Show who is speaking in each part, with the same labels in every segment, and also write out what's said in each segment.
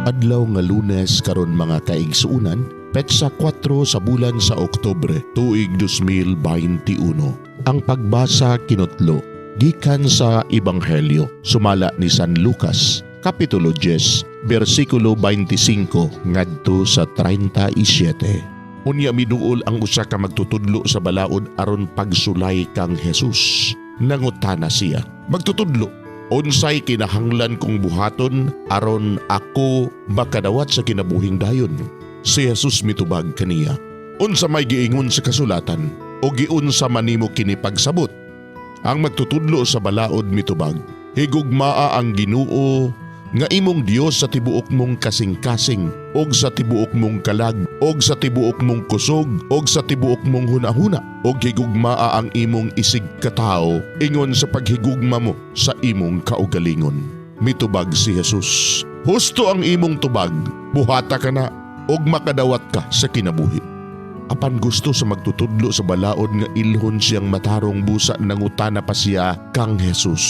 Speaker 1: Adlaw nga Lunes karon, mga kaigsuunan, petsa 4 sa bulan sa Oktubre, tuig 2021. Ang pagbasa kinutlo gikan sa Ebanghelyo sumala ni San Lucas, Kapitulo 10, bersikulo 25 ngadto sa 37. Unya miduol ang usa ka magtutudlo sa balaod aron pagsulay kang Jesus. Nangutana siya, "Magtutudlo, unsay kinahanglan kong buhaton aron ako makadawat sa kinabuhing dayon?" Si Jesus mitubag kaniya, "Unsa may giingon sa kasulatan o giunsa man nimo kini pagsabot?" Ang magtutudlo sa balaod mitubag, "Higugmaa ang Ginoo nga imong Dios sa tibuok mong kasing-kasing og sa tibuok mong kalag og sa tibuok mong kusog og sa tibuok mong hunahuna, og higugmaa ang imong isig katawo ingon sa paghigugma mo sa imong kaugalingon." Mitubag si Jesus, "Husto ang imong tubag, buhata kana og makadawat ka sa kinabuhi." Apan gusto sa magtutudlo sa balaod nga ilhon siyang matarong, busa nangutana pa siya kang Jesus,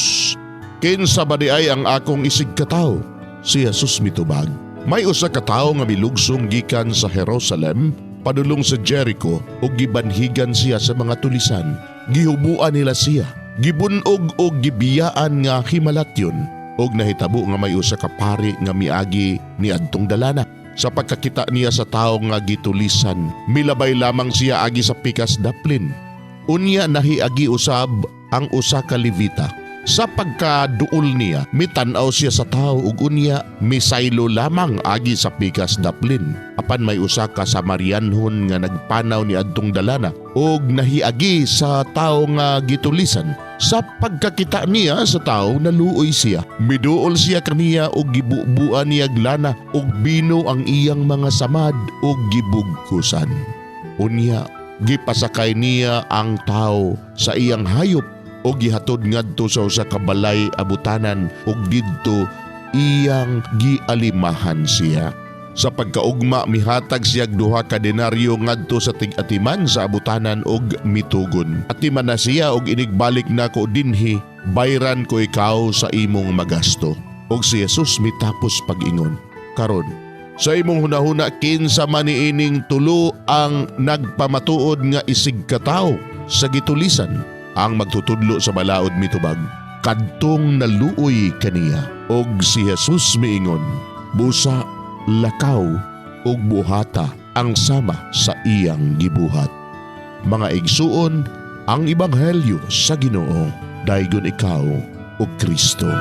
Speaker 1: "Kinsa ba diay ang akong isig katawo?" Si Jesus mitubag, "May usa ka tawo nga milugsong gikan sa Jerusalem padulong sa Jericho ug gibanhigan siya sa mga tulisan. Gihubuan nila siya, gibunog og gibiyaan nga himalatyon. Ug nahitabo nga may usa ka pari nga miagi niadtong dalana. Sa pagkakita niya sa tawo nga gitulisan, milabay lamang siya agi sa pikas daplin. Unya nahiagi usab ang usa ka Levita. Sa pagkaduol niya, mitan-aw siya sa tao ug unya misaylo lamang agi sa pikas daplin. Apan may usa ka Samarianhon nga nagpanaw ni adtong dalana ug nahiagi sa tao nga gitulisan. Sa pagkakita niya sa tao, naluoy siya. Miduol siya kaniya ug gibubuan niya lana ug bino ang iyang mga samad ug gibugkusan. Unya gipasakay niya ang tao sa iyang hayop ug gihatod ngadto sa usa ka balay abutanan ug didto iyang gialimahan siya. Sa pagkaugma, mihatag siya 2 ka denaryo ngadto sa tig-atiman sa abutanan ug mitugon, "Atiman na siya ug inigbalik nako dinhi, bayran ko ikaw sa imong magasto." Ug si Jesus mitapos pag-ingon, "Karon, sa imong hunahuna, kinsa man niining tulo ang nagpamatuod nga isig katawo sa gitulisan?" Ang magtutudlo sa balaod mitubag, "Kadtong naluoy kaniya." Og si Jesus miingon, "Busa lakaw ug buhata ang sama sa iyang gibuhat." Mga igsuon, ang ebanghelyo sa Ginoo. Daygon ikaw, o Kristo.